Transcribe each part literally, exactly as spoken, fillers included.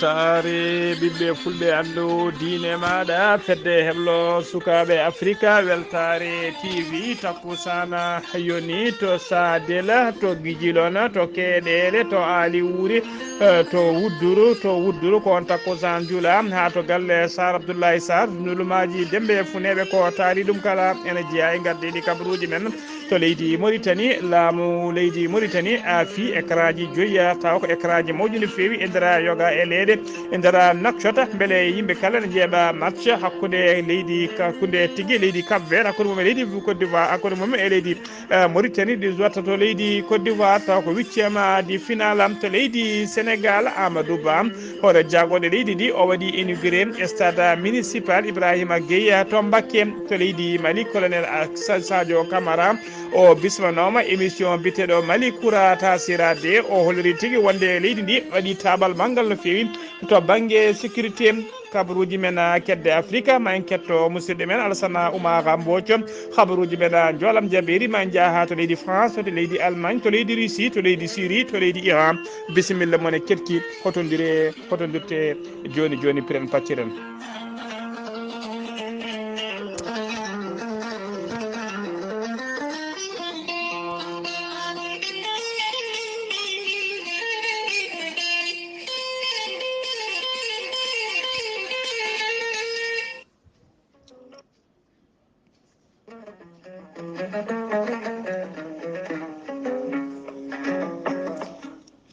Weltaare ɓiɓɓe fulɓe, anndu diine maaɗa, fedde heblo sukaaɓe Afrika, Weltaare T V, takkusaana yoni to Saadela, to Gijilona, to Keeɗeele, to Aali Wuuri, eh, to Wudduru, to Wudduru ko on takkusaan jula, haa to galle Saar Abdullahi Saar, nulumaaji Dembe Funeeɓe ko taari ɗum kala, ene jeyaa e ngardiiɗi kabaruuji men. To leydi Mauritanie, laamu leydi Mauritanie aafi écranji joyi, tawa ko écranji mawɗi no feewi e nder yoga e leeɗe, e nder Nouakchott, mbele yimɓe kala ne njeeɓa match hakkunde leydi, hakkunde tigi leydi Cap Vert, hakkunde mum e leydi Côte d'Ivoire, hakkunde mum e leydi, eh, Mauritanie, ɗi watta to leydi Côte d'Ivoire, tawa ko huitième de finale am to leydi Sénégal, Amadou Ba. Hoore jaagorɗe leydi ndi, o waɗi inauguré stade municipal Ibrahima Gueye to Mbacké to leydi Mali. Colonel Sa-, Sadio Camara, o bismanooma émission biteɗo Mali Kura Tasira de, o holliri tigi wonde leydi ndi waɗi taabal manngal no feewi to bannge sécurité. Kabaruuji men, ah, kedde Afrika, ma en ketto musidɗo men Alassane Oumar Mbodj. Kabaruuji men, ah, njoolam jabeeri, ma en njaha to leydi France, to leydi Allemagne, to leydi Russie, to leydi Syrie, to leydi Iran. Bisimilla mon e keɗki, hotondire, hotondirte jooni jooni, piren pacciren.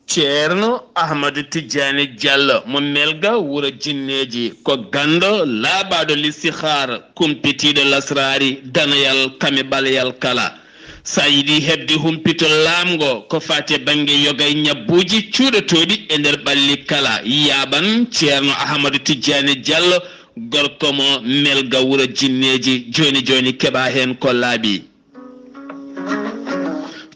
Ceerno Ahmadu Tijjaani Jallo mo Melga wuro Jinneeji, ko ganndo laaɓaaɗo listihaar, kumpitiiɗo lasraari, danayal kame ɓaleyal kala. So a yiɗi heɓde humpito laamngo ko faati e bannge yoga e ñabbuuji cuuɗotooɗi e nder ɓalli kala, yaaɓan Ceerno Ahmadu Tijjaani Jallo, gorko mo Melga wuro Jinneeji. Jooni jooni keɓaa heen ko laaɓi.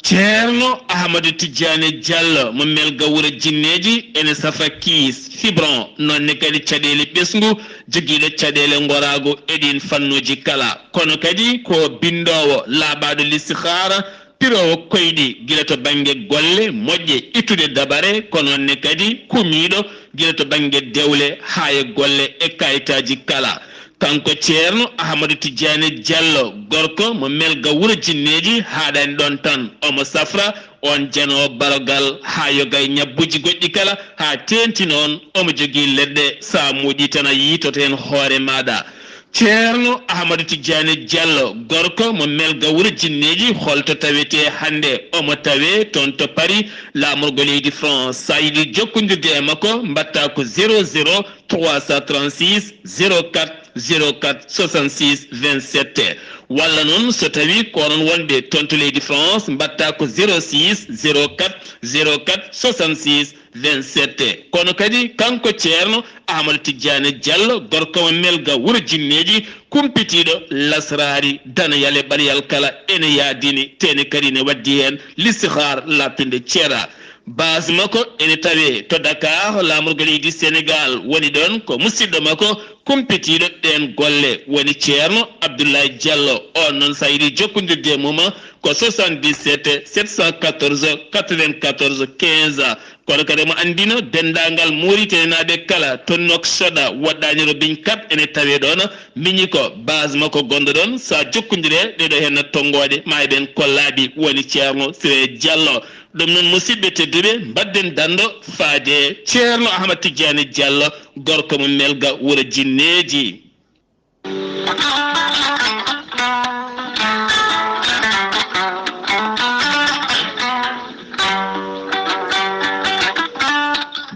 Ceerno Ahmadu Tijjaani Jallo mo Melga wuro Jinneeji ene safa kiis, fibron, noon ne kadi caɗeele ɓesngu, jogiiɗo caɗeele ngoraagu e ɗiin fannuuji kala. Kono kadi ko binndoowo laaɓaaɗo listihaara, piroowo koyɗi gila to bannge golle moƴƴe, ittude dabare, ko noon ne kadi kumiiɗo gila to bannge dewle haa e golle e kayitaaji kala. Kanko Ceerno Ahmadu Tijjaani Jallo, gorko mo Melga wuro Jinneeji, haaɗaani ɗoon tan. Omo safra oon janoowo barogal haa yoga e ñabbuuji goɗɗi kala, haa teeŋti noon omo jogii leɗɗe, so a moƴƴii tan a yiitoto heen hoore maaɗa. Ceerno Ahmadu Tijjaani Jallo, gorko mo Melga wuro Jinneeji, holto tawetee hannde? Omo tawee toon to Paris, laamorgo leydi France. So a yiɗi jokkondirde e makko, mbaɗtaa ko zéro zéro trois cent trente-six zéro quatre zéro quatre soixante-six vingt-sept. Walla noon, so tawii ko onon wonɓe toon to leydi France, mbaɗtaa ko zéro six zéro quatre zéro quatre soixante-six vingt-sept. Kono kadi kanko Ceerno Amadou Tidiane Diallo, gorko mo Melga wuro Jinneeji, kumpitiiɗo lasraari, danayal e ɓaryal kala, ene yaadini, te ene kadi ene waddi heen listihar laaɓtunde ceera. Base makko ene tawee to Dakar, laamorgo leydi Sénégal woni ɗoon, ko musidɗo makko kumpitiiɗo ɗeen golle, woni Ceerno Abdoulaye Diallo. Oon noon, so a yiɗi jokkondirde e mum, ko soixante-dix-sept sept cent quatorze quatre-vingt-quatorze quinze. Kono kadi omo anndina denndaangal Mauritanienaaɓe kala to Nouakchott, woɗɗaani robiñ quatre ene tawee ɗoon. Miñi ko base makko gonɗo ɗoon. So a jokkondire ɗeɗo heen tonngooɗe, ma heɓen ko laaɓi, woni Ceerno Siré Diallo. Ɗum noon, musidɓe tedduɓe, mbaɗden danndo faade Ceerno Ahmad Tidiane Diallo, gorko mo Melga wuro Jinneeji.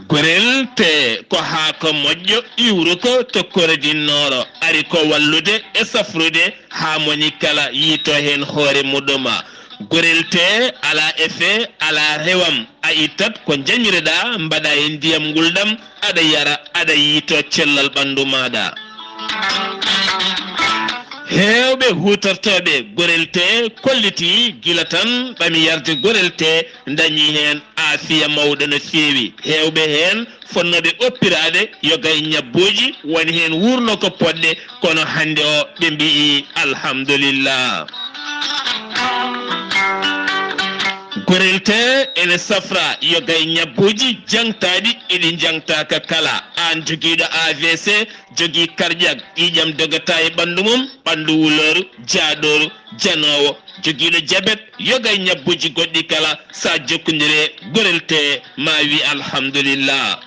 Gorel tee ko haako moƴƴo iwruko to Kore du Nord, ari ko wallude e safrude haa moni kala yiito heen hoore muɗum. Gorel tee alaa effet, alaa rewam, a ittat ko njañruɗaa, mbaɗaa e ndiyam ngulɗam, aɗa yara, aɗa yiito cellal ɓanndu maaɗa. Heewɓe huutortooɓe gorel tee kollitii gila tan ɓami yarde gorel tee, ndañii heen aafiya mawɗo no feewi. Heewɓe heen fotnooɓe oppiraade yoga e ñabbuuji, woni heen wuurno ko potɗe, kono hannde o ɓe mbiyi alhamdulillah. Gorel tee ene safra yoga e ñabbuuji jaŋtaaɗi e ɗi njaŋtaaka kala. Aan jogiiɗo A V C, jogii karƴak, ƴiiƴam dogata e ɓanndu mum, ɓanndu wulooru, jaaɗooru, janoowo, jogiiɗo jabet, yoga e ñabbuuji goɗɗi kala, so a jokkondire gorel tee, ma wi alhamdulillah.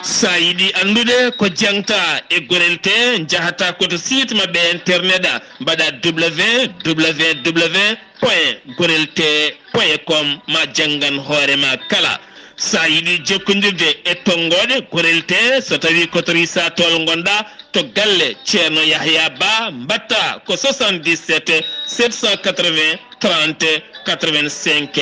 So a yiɗi anndude ko jaŋta e gorel tee, njahata ko to site maɓɓe internet, mbaɗa W W W point gorel tee point com, ma janngan hoore ma kala. So a yiɗi jokkondirde e tonngooɗe gorel tee, so tawii ko to Risa Tool ngonɗaa, to galle Ceerno Yahya Ba, mbaɗta ko soixante-dix-sept sept cent quatre-vingts trente quatre-vingt-cinq.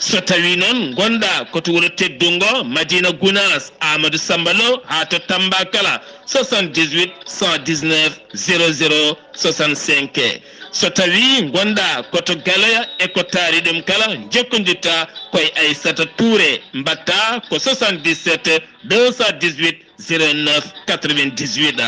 So tawii noon ngonɗaa ko to wuro teddungo Madina Gunaas, Amadou Samba Lo, haa to Tamba kala, soixante-dix-huit cent dix-neuf zéro zéro soixante-cinq. So tawii ngonɗaa ko to Galoya e ko taari ɗum kala, njokkondirta ko e Aissata Touré, mbaɗta ko soixante-dix-sept deux cent dix-huit zéro neuf quatre-vingt-dix-huit.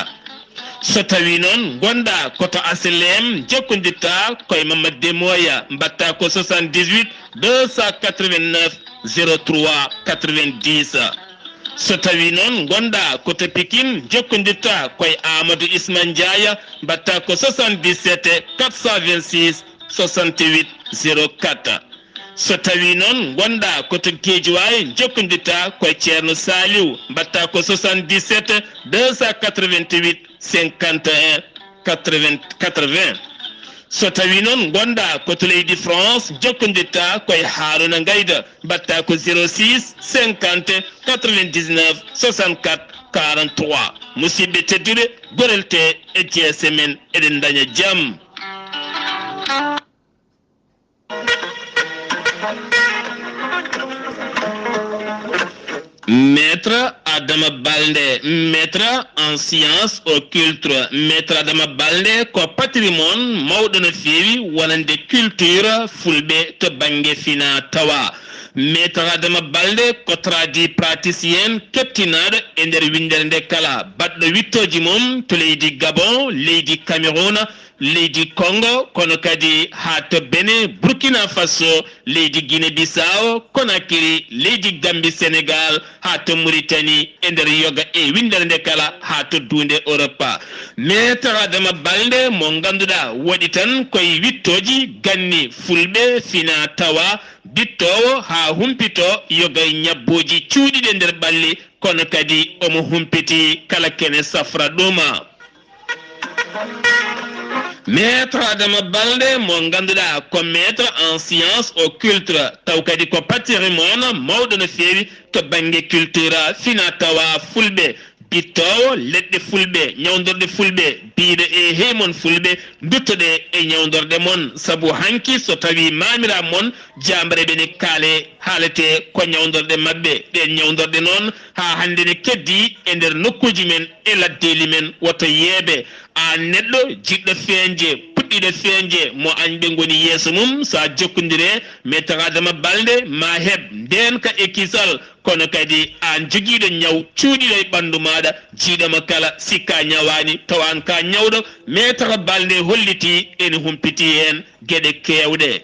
So tawii noon ngonɗaa ko to H L M, njokkondirta ko e Mamadou Demoya, mbaɗta ko soixante-dix-huit deux cent quatre-vingt-neuf zéro trois quatre-vingt-dix. So tawii noon ngonɗaa ko to Pikine, njokkondirta ko e Amadou Isma Ndiaye, mbaɗta ko soixante-dix-sept quatre cent vingt-six soixante-huit zéro quatre. So tawii noon ngonɗaa ko to Guédiawaye, njokkondirta ko e Ceerno Saliou, mbaɗta ko soixante-dix-sept deux cent quatre-vingt-huit cinquante et un quatre-vingts quatre-vingts. So tawii noon ngonɗaa ko to leydi France, njokkondirta ko e Harouna Ngaïda, mbaɗta ko zéro six cinquante quatre-vingt-dix-neuf soixante-quatre quarante-trois. Musidɓe tedduɓe, gorel tee e jeese men, eɗen ndaña jam. Maître Adama Balde, maître en sciences occultes. Maître Adama Balde ko patrimoine mawɗo no feewi wonande culture fulɓe to bannge fina tawa. Maître Adama Balde ko tradipraticien keɓtinaaɗo e nder winndere nde kala, baɗɗo wiɗtooji mum to leydi Gabon, leydi Cameroun, leydi Congo, kono kadi haa to Benin, Burkina Faso, leydi Guinée Bissau, Conakry, leydi Gambie, Sénégal, haa to Mauritanie, e nder yoga e winndere nde kala, haa to duunde Europe. Maître Adama Balde mo ngannduɗaa waɗi tan koye wiɗtooji ganni fulɓe fina tawa, biɗtoowo haa humpito yoga e ñabbuuji cuuɗiiɗi e nder ɓalli, kono kadi omo humpiti kala kene safra ɗum. Maître Adama Balde mo ngannduɗaa ko maître en sciences occultes, taw kadi ko patrimoine mawɗo no feewi to bannge culture fina tawa fulɓe, biɗtoowo leɗɗe fulɓe, ñawndorɗe fulɓe, biiɗo e hey mon fulɓe, nduttoɗe e ñawndorɗe mon, sabu hanki so tawii maamira mon jaambareeɓe ne kaale, haalete ko ñawndorɗe maɓɓe. Ɗeen ñawndorɗe noon haa hannde ne keddii e nder nokkuuji men e laddeeli men. Woto yeebe, aan neɗɗo jiɗɗo feeñde, puɗɗiiɗo feeñde, mo añɓe ngoni yeeso mum, so a jokkondire Maître Adama Balde, ma heɓ ndeenka e kisal, kono kadi aan jogiiɗo ñaw cuuɗiiɗo e ɓanndu maaɗa, jiiɗo mo kala sikka ñawaani, tawa aan ka ñawɗo. Maître Balde hollitii ene humpiti heen geɗe keewɗe.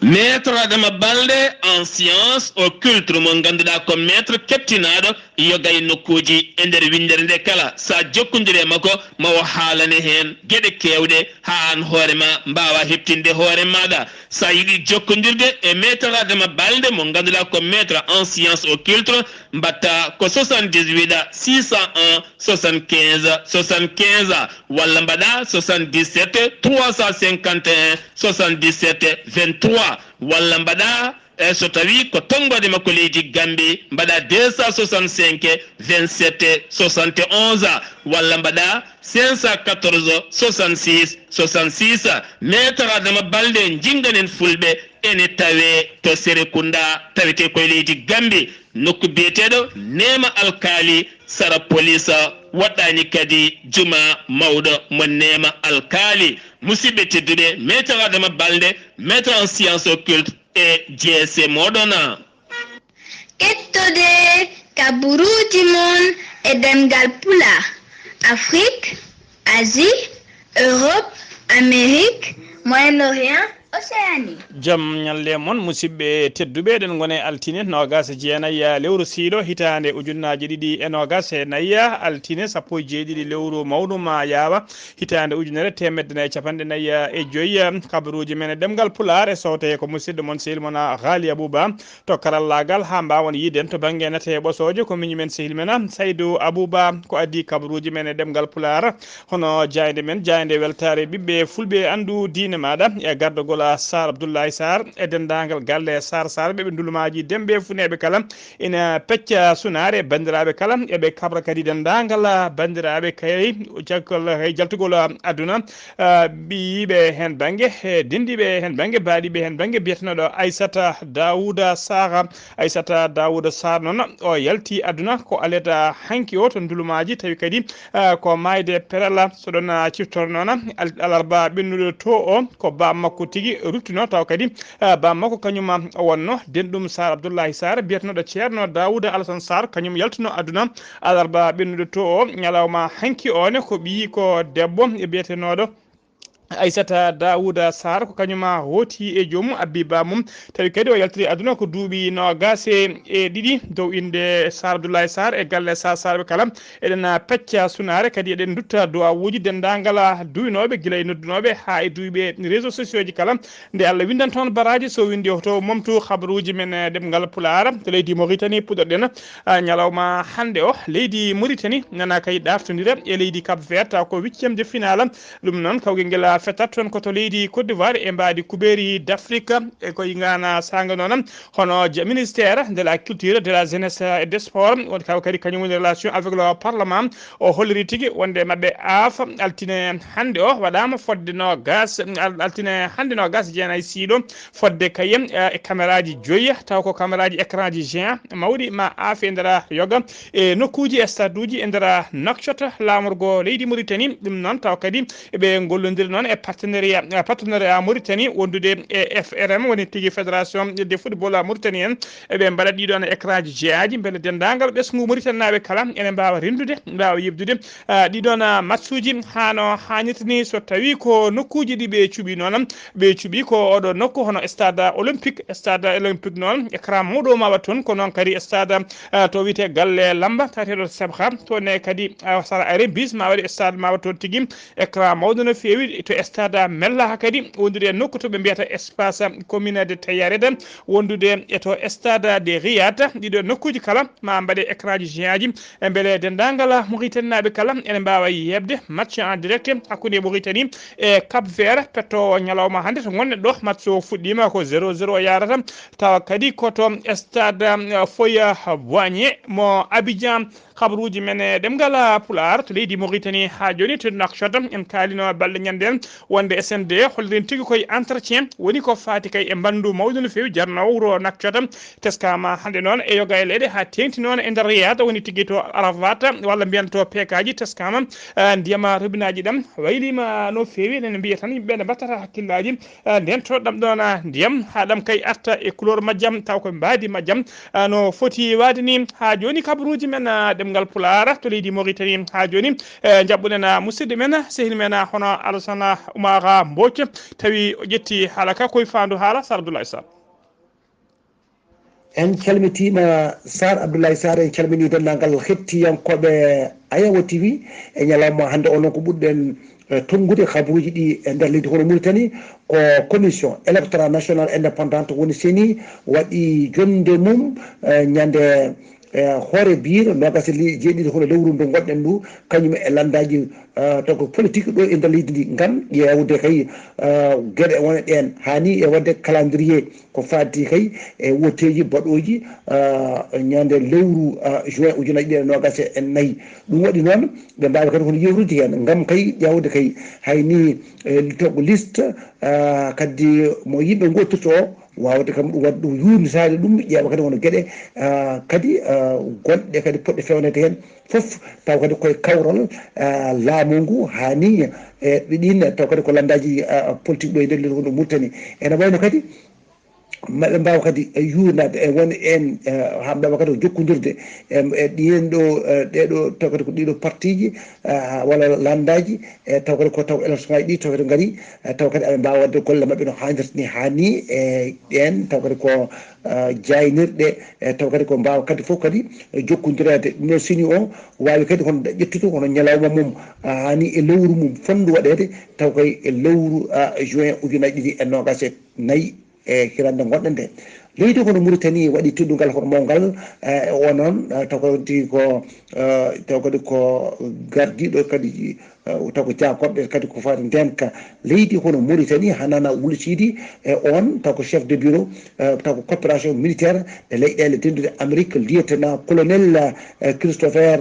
Maître Adama Balde en sciences occultes mo ngannduɗaa ko maître keɓtinaaɗo yoga e nokkuuji e nder winndere nde kala. So a jokkondire makko, ma o haalane heen geɗe keewɗe haa aan hoore ma mbaawa heɓtinde hoore maaɗa. So a yiɗi jokkondirde e Maître Adama Balde mo ngannduɗaa ko maître en sciences occultes, mbaɗta ko soixante-dix-huit six cent un soixante-quinze soixante-quinze, walla mbaɗa soixante-dix-sept trois cent cinquante et un soixante-dix-sept vingt-trois, walla mbaɗa, e so tawii ko tonngoode makko leydi Gambie, mbaɗa deux cent soixante-cinq vingt-sept soixante et onze, walla mbaɗa cinq cent quatorze soixante-six soixante-six. Maître Adama Balde, njinnganen fulɓe, ene tawee to Serekunda, tawetee koye leydi Gambie, nokku biyeteeɗo Neema Alkaali, sara police, woɗɗaani kadi juma mawɗo mo Neema Alkaali. Musidɓe tedduɓe, Maître Adama Balde, maître en sciences occultes e jeese mooɗon. Kettode kaburuuji mon e ɗemngal Pulaar, Afrik, Asie, Europe, Amérique, Moyen-Orient, Océanie. Jam ñalle mon, musidɓe tedduɓe. Eɗen ngone altine noogas e jeenayi lewru siilo, hitaande ujunnaaje ɗiɗi e noogas e nayi, altine sappo e jeeɗiɗi lewru mawɗum yaawa, hitaande ujunere teemedde nayi e capanɗe nayi e joyi. Kabaruuji men e ɗemngal Pulaar e sowte ko musidɗo mon, sehil mon, Ghali Abouba. To karallaagal, haa mbaawon yiiden to bannge nate e ɓosooje, ko miñi men, sehil men, Saydu Abouba, ko adii kabaruuji men e ɗemngal Pulaar. Hono jaaynde men, jaaynde weltaare ɓiɓɓe fulɓe e anndu diine maaɗa, e gardagol Saar Abdullahi Saar, e denndaangal galle Saar Saar, ɓe ɓe ndulumaaji demɓe funeeɓe kala, ina pecca sunaare banndiraaɓe kala, eɓe kabra kadi denndaangal banndiraaɓe kay, caggal hay jaltugol aduna, ah, ɓiyiiɓe heen bannge, e denndiiɓe heen bannge, baaɗiiɓe heen bannge, biyetenooɗo Aissata Daouda Saha. Aissata Daouda Saha noon, o yalti aduna ko aleda hanki o to ndulumaaji, tawi kadi, ah, ko maayde perala. So ɗon, ah, ciftor noon, al-, alarba ɓennuɗo to o, ko baam makko tigi ruttuno, taw kadi, ah, baam makko kañum, ah, wonno denɗum Saar Abdullahi Saar, biyetenooɗo Ceerno Daouda Alassane Saar, kañum yaltuno aduna alarba ɓennuɗo to o. Ñalawma hanki o ne, ko ɓiyi ko debbo biyetenooɗo Aissata Daouda Saar, ko kañum hooti e joomum, abbi baamum, tawi kadi o yaltiri aduna ko duuɓi noogas e ɗiɗi dow innde Saar Abdullahi Saar e galle Saar Saar ɓe kala. Eɗen pecca sunaare, kadi eɗen ndutta duwawuuji denndaangal duwinooɓe, gila e noddunooɓe haa e duwɓe réseaux sociaux ji kala. Nde Allah winndan toon baraaji, so winndi hoto momtu kabaruuji men, eh, ɗemngal Pulaar. To leydi Mauritanie puɗɗorɗen, ah, ñalawma hannde o. Leydi Mauritanie nana kay ɗaftondira e leydi Cap Vert, taw ko huitième de finale. Ɗum noon, kawgel ngel, ah, fetat toon ko to leydi Côte d'Ivoire e mbaadi kubeeri d'Afrique. E koye ngaana saanga noon, hono je-, ministère de la culture, de la jeunesse et des sports, woni kaw kadi kañum woni relation avec le parlement, o holliri tigi wonde maɓɓe aaf altine hannde o waɗaama fodde noogas, al-, altine hannde noogas e jeenayi siilo, fodde kayem, eh, e cameraaji joyi, taw ko cameraaji écranji géant mawɗi ma aafe e nder yoga e nokkuuji e stade uji e nder Nouakchott, laamorgo leydi Mauritanie. Ɗum noon, taw kadi eɓe ngollondiri noon e partenariat, eh, partenariat Mauritanie wondude e F R M, woni tigi Fédération de Football Mauritanie en. Eɓe mbaɗa ɗiɗon écranji jeeaji, mbele denndaangal ɓesngu Mauritanie naaɓe kala ene mbaawa renndude, mbaawa yeɓdude, ah, ɗiɗon, ah, matchuji haa no haanirta ni. So tawi ko nokkuuji ɗi ɓe cuɓi noon, ɓe cuɓi ko oɗo nokku hono stade olympique, stade olympique noon, écran mawɗo ma waɗ toon, ko noon kadi stade, ah, to wiyetee Galle Lamba, taweteeɗo Sebha, toon ne kadi, ah, Sara Arebis ma waɗi stade ma waɗ toon tigi, écran mawɗo no feewi, to stade Mella kadi, wondude e nokku to ɓe mbiyata espace commune de Tayareda, wondude e to stade de Riyad. Ɗiɗo nokkuuji kala ma mbaɗe écranji géantji, e mbele denndaangal Mauritanie naaɓe kala ene mbaawa yeɓde match en direct hakkunde Mauritanie e Cap Vert, pettoowo ñalawma hannde. To ngonɗen ɗo, match o fuɗɗiima, ko zéro zéro yarata, tawa kadi ko to stade, eh, Foya Boigné mo Abidjan. Kabaruuji men e ɗemngal Pulaar to leydi Mauritanie haa jooni, to Nouakchott, en kaalino balɗe ñande en wonde S N D hollirin tigi koye entretien, woni ko faati kay e mbanndu mawɗo no feewi jarnoowo wuro Nouakchott. Teskaama hannde noon e yoga e leyɗe haa teeŋti noon e nder Riyad, woni tigi to Arafat, walla mbiyen to peekaaji. Teskaama, ah, ndiyam robinaaji ɗam wayliima no feewi. Enen mbiya tan yimɓe ne mbattata hakkillaaji, ah, ndento ɗam ɗon, ah, ndiyam haa ɗam kay arta e couleur majjam, taw ko mbaadi majjam, ah, no foti waade ni. Haa jooni kabaruuji men, ah, ɗemngal Pulaar to leydi Mauritanie haa jooni, eh, njaɓɓuɗen, ah, musidɗo men, sehil men, ah, hono Alassane Oumar Mbodj, tawi o ƴetti haala ka koye faandu haala, Sar Abdoulaye Sall. En calmitiima Sar Abdoulaye Sar, en calminii denndaangal hettiyankooɓe Ayawo T V e ñalawma hannde o. Noon ko ɓurɗen, eh, tonngude kabaruuji ɗi e nder leydi hono Mauritanie, ko Commission Électorale Nationale Indépendante, woni C E N I, waɗi jonnde mum, eh, ñande, eh, hoore biir noogas e jeeɗiɗi hono lewru ndu ngonɗen ndu, kañum e lanndaaji, eh, taw ko politique ɗo e nder leydi ndi, ngam ƴeewde kay, eh, geɗe wonɗe ɗeen, haa ni e waɗde calendrier ko faati kay e wooteeji baɗooji, ah, ñande lewru, ah, juin ujunaaji ɗiɗi e noogas e nayi. Ɗum waɗi noon, ɓe mbaawi kadi kono yewrude heen, ngam kay ƴeewde kay hay ni, eh, to ko liste, ah, kadi mo yimɓe ngottirta o, waawde kam ɗum waɗ-, ɗum yuurnitaade ɗum, ƴeewa kadi won geɗe, ah, kadi, ah, gonɗe kadi poɗɗe feewnede heen. Fof taw kadi koye kawral, ah, laamu ngu, haa ni, e ɗiin taw kadi ko lanndaaji, ah, politique ɗo e nder leydi hono Mauritanie. Ene wayno kadi maɓe mbaawa kadi yuurnaade e won en, haa mbaawa kadi jokkondirde e ɗiin ɗo, ɗee ɗo, taw kadi ko ɗii ɗo partiiji walla lanndaaji, e taw kadi ko taw élection ngaji ɗi taw kadi ngari, taw kadi aɓe mbaawa waɗde golle maɓɓe no haanirta ni haa ni e ɗeen taw kadi ko jaaynirɗe, e taw kadi ko mbaawa kadi fof kadi jokkondireede. Ɗum noon, seni o waawi kadi hono ƴettude hono ñalawma mum, haa ni e lewru mum fonndu waɗeede, taw kay e lewru juin ujunaaji ɗiɗi e noogaas e nayi e hirande ngonɗen nde. Leydi hono Mauritanie waɗi teddungal hono mawngal, e o noon, taw kadi ko, taw kadi ko gardiiɗo kadi, taw ko jaagorɓe kadi ko faati ndeenka leydi hono Mauritanie, Hanana Wul Sidi, e on taw ko chef de bureau, taw ko coopération militaire e leyɗeele dendude Amérique, lieutenant colonel Christopher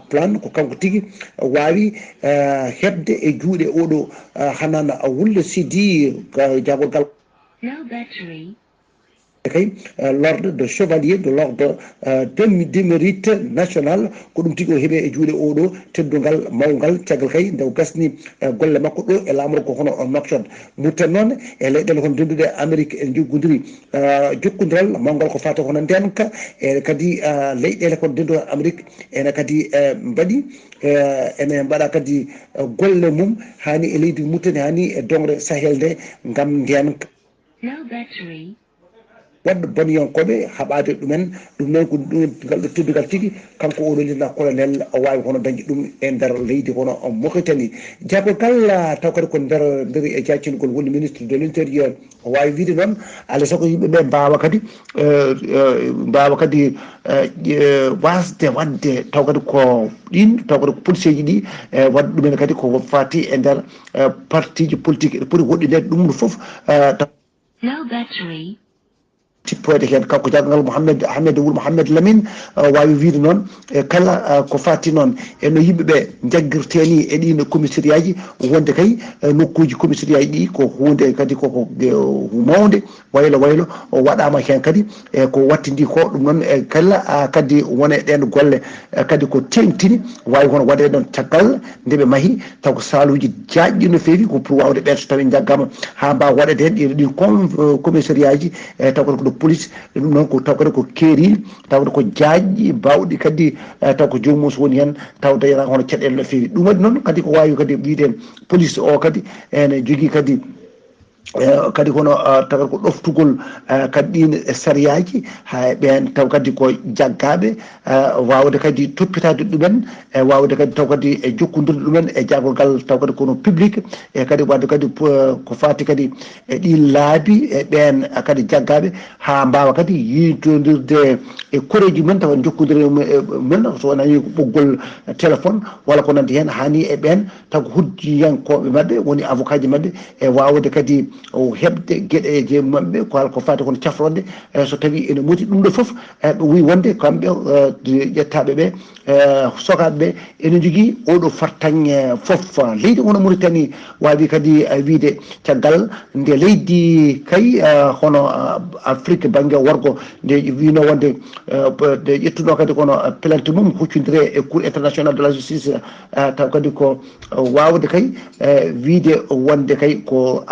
Plan, ko kanko tigi waawi heɓde e juuɗe oɗo Hanana Wul Sidi, jaagorgal. Kay, l'ordre de chevalier de l'ordre de, de mérite national, ko ɗum tigi o heɓi e juuɗe oɗo teddungal mawngal, caggal kay nde o gasni golle makko ɗo e laamorgo hono Nouakchott. Mauritanie noon e leyɗeele hono denduɗe Amérique, en joggodiri jokkondiral mawngal ko faati hono ndeenka, e kadi leyɗeele ko denduɗe Amérique ene kadi mbaɗi, ene mbaɗa kadi golle mum haa ni e leydi Mauritanie, haa ni e doŋre Sahel nde ngam ndeenka. Waɗde boniyankooɓe haɓaade ɗumen. Ɗum noon ko ɗum ngal ɗo teddungal tigi, kanko o lieutenant colonel o waawi hono dañde ɗum e nder leydi hono Mauritanie. Jaagorgal taw kadi ko nder nder e jaacingol woni ministre de l'intérieur, o waawi wiide noon, alaa sago yimɓe ɓe mbaawa kadi, mbaawa kadi waasde waɗde taw kadi ko ɗiin, taw kadi ko policier ji ɗi, e waɗde ɗumen kadi ko faati e nder partiiji politique, ene poti woɗɗineede ɗum ɗum fof. Tippoyde heen kanko jaagongal Mohamed Ahmed Wul Mohamed Lamine, waawi wiide noon, e kala ko faati noon e no yimɓe ɓe njaggirtee ni e ɗiin commissariat ji, wonde kay nokkuuji commissariat ji ɗi ko huunde kadi koko mawnde, waylo waylo o waɗaama heen kadi e ko wattindi ko. Ɗum noon e kala kadi wone ɗeen golle kadi ko teeŋtini, waawi hono waɗeede noon caggal nde ɓe mahi, taw ko saaluuji jaajɗi no feewi, ko pour waawde ɓeen so tawii njaggaama haa mbaawa waɗeede heen ɗiin ɗiin com commissariat ji, e taw kadi ko ɗo police. Ɗum noon ko taw kadi ko keeriiɗi, taw kadi ko jaajɗi baawɗi kadi, e taw ko joomum so woni heen taw dayra hono caɗeele no feewi. Ɗum waɗi noon kadi ko waawi kadi wiide police o kadi ene jogii kadi, e kadi kono taw kadi ko ɗoftugol kadi ɗiin sariyaaji, haa e ɓeen taw kadi ko jaggaaɓe, waawde kadi toppitaade ɗumen, e waawde kadi taw kadi e jokkondirde ɗumen e jaagorgal taw kadi kono public, e kadi waɗde kadi ko faati kadi e ɗiin laabi e ɓeen kadi jaggaaɓe haa mbaawa kadi yiitondirde e koreeji men tawa jokkondire men, so wonaa ko ɓoggol téléphone walla ko nanndi heen, haa ni e ɓeen taw ko hujjiyankooɓe maɓɓe woni avocat ji maɓɓe e waawde kadi o heɓde geɗeeje maɓɓe ko hol ko faati kono cafroɗe, e so tawii ene moti ɗum ɗo fof, e ɓe wii wonde kamɓe ƴettaaɓe ɓe, e sokaaɓe ɓe ene njogii oɗo fartaŋŋe fof. Leydi hono Mauritanie waawi kadi wiide caggal nde leydi kay hono Afrique bannge worgo nde wiino wonde nde ƴettuno kadi kono plainte mum huccondire e Cour international de la justice, taw kadi ko waawde kay wiide wonde kay ko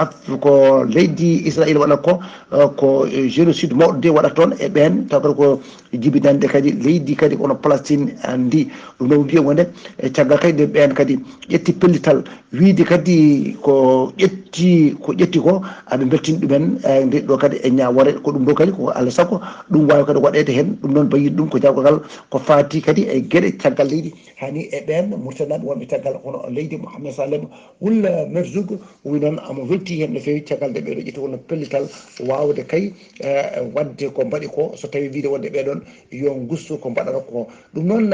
ko leydi Israël waɗa ko ko génocide mawɗo de waɗa toon e ɓeen taw kadi ko jibinande kadi leydi kadi kono Palestine ndi. Ɗum noon wiya wonde e caggal kadi nde ɓeen kadi ƴetti pellital wiide kadi ko ƴetti ko ƴetti ko aɓe mbeltini ɗumen e nde ɗo kadi e ñaawore ko ɗum ɗo kadi ko Allah sago ɗum waawi kadi waɗeede heen. Ɗum noon bayi ɗum ko jaggogal ko faati kadi e geɗe caggal leydi. Hani e ɓeen Murtanaaɓe wonɓe caggal hono leydi Mohamed Salem Wul Merzoug wi noon omo welti heen no feewi caggal nde ɓeeɗo ƴetti wonno pellital waawde kay waɗde ko mbaɗi ko so tawii wiide wonde ɓeeɗoon yo ngustu ko mbaɗata ko. Ɗum noon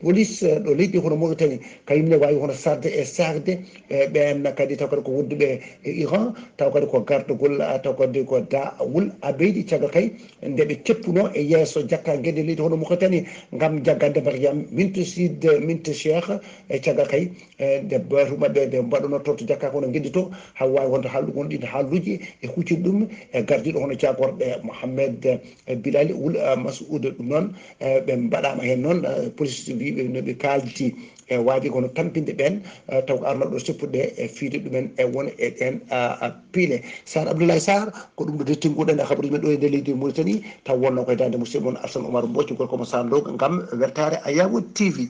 police ɗo leydi hono Mauritanie kañum ne waawi hono sarde e sarde e ɓeen kadi taw kadi ko wonduɓe e Iran taw kadi ko gardagol taw kadi ko da Wul Abeydi caggal kay nde ɓe ceppuno e yeeso jakka ngennde leydi hono Mauritanie ngam jaggande Mariam Mintu Sid Mintu Cheikh e caggal kay e nde batu maɓɓe nde mbaɗuno toon to jakka kono ngenndi to haa waawi wonde haallude won ɗiin haalluuji e huccinde ɗum e gardiiɗo hono jaagorɓe Mohamed Bilali Wul Masoud. Ɗum noon ɓe mbaɗaama heen noon police Ɓe no ɓe kaaldi e waade kono tampinde ɓeen, eh, taw ko arnooɗo seppude e fiide ɗumen e won e ɗeen, ah, ah, piile. Sar Abdoulaye Sarr, ko ɗum ɗo dettinguɗen e habaruuji men ɗo e nder leydi Mauritanie, taw wonno koye daande musidɗo mon Alsan Omar Mbooc, gorko mo Sarr Ndongo, ngam weltaare Ayaawo T V.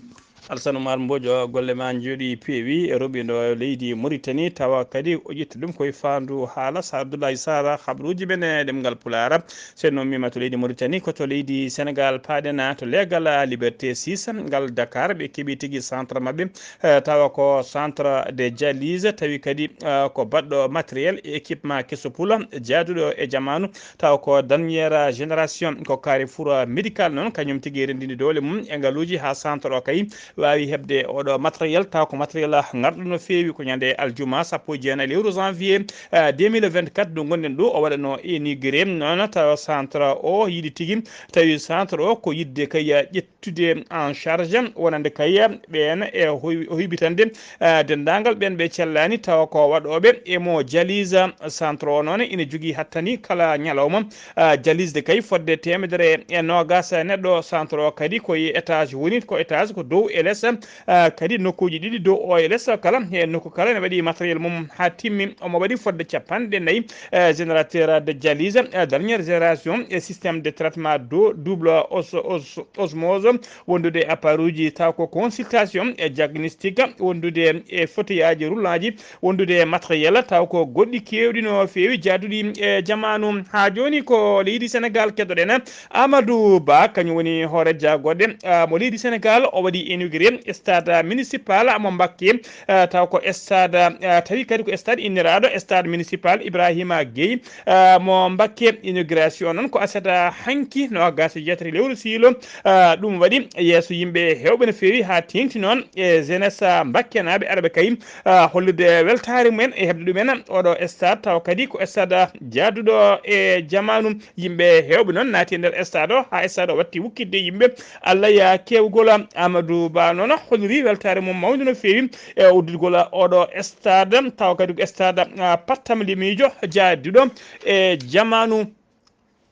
Alsan Omar Mbooc, golle ma njooɗi peewi e roɓindo leydi Mauritanie, tawa kadi o ƴetti ɗum koye faandu haala. Sar Abdoulaye Sarr, habaruuji men e ɗemngal Pulaar. Sen no mima to leydi Mauritanie, ko to leydi Sénégal paaɗen, to leegal Liberté six, ngal Dakar, ɓe keɓi tigi centre maɓɓe, eh, tawa ko centre de dialyse, tawi kadi, eh, ko baɗɗo matériel e équipement keso pula, jaaduɗo e jamaanu, tawa ko dernière génération, ko carrefour médical noon, kañum tigi renndini doole mum e ngaluuji haa centre o kay waawi heɓde oɗo matériel, taw ko matériel ngarɗo no feewi. Ko ñande aljuma sappo e jeenayi lewru janvier, eh, deux mille vingt-quatre ndu ngonɗen ɗo, o waɗano inauguré. Noon tawa centre o yiɗi tigi, tawi centre o ko yiɗde kay ƴettude en charge wonande kay ɓeen e hoy-, hoybitande, eh, denndaangal ɓeen ɓe cellani, tawa ko waɗooɓe emo dialyse. Centre o noon ina jogii hattani kala ñalawma, eh, dialyse de kay fodde teemedere e noogaas neɗɗo. Centre o kadi ko e étage woni, ko étage ko dow e les, ah, kadi nokkuuji ɗiɗi dow o e les kala, e nokku kala ne waɗi matériel mum haa timmi. Omo waɗi fodde capanɗe nayi, eh, générateur de dialyse, eh, dernière génération, e système de traitement do-, double os-, os-, osmose, wondude e appareil uji taw ko consultation e diagnostic, wondude e fauteuil aji, roulant ji, wondude e matériel, taw ko goɗɗi keewɗi no feewi jaaduɗi e jamaanu. Haa jooni ko leydi Sénégal keddoɗen. Amadou Ba, kañum woni hoore jaagoɗe, ah, mo leydi Sénégal, o waɗi inauguré stade municipal mo Mbacké, ah, taw ko stade, ah, tawi kadi ko stade inniraaɗo stade municipal Ibrahima Gueye, ah, mo Mbacké. Inauguration noon ko aset hanki noogaas e jeetati lewru siilo, ah, ɗum waɗi yeeso yimɓe heewɓe no feewi haa teeŋti noon e jeunesse mbakkenaaɓe arɓe kay, ah, hollude weltaare mumen e heɓde ɗumen oɗo stade, taw kadi ko stade jaaduɗo e jamaanu. Yimɓe heewɓe noon naati e nder stade o, haa stade o watti wukkitde yimɓe. Allah ya keewgol. Amadou Ba noon holliri weltaare mum mawnde no feewi e udditgol oɗo stade, taw kadi ko stade, ah, pattam limiijo jaaduɗo e jamaanu.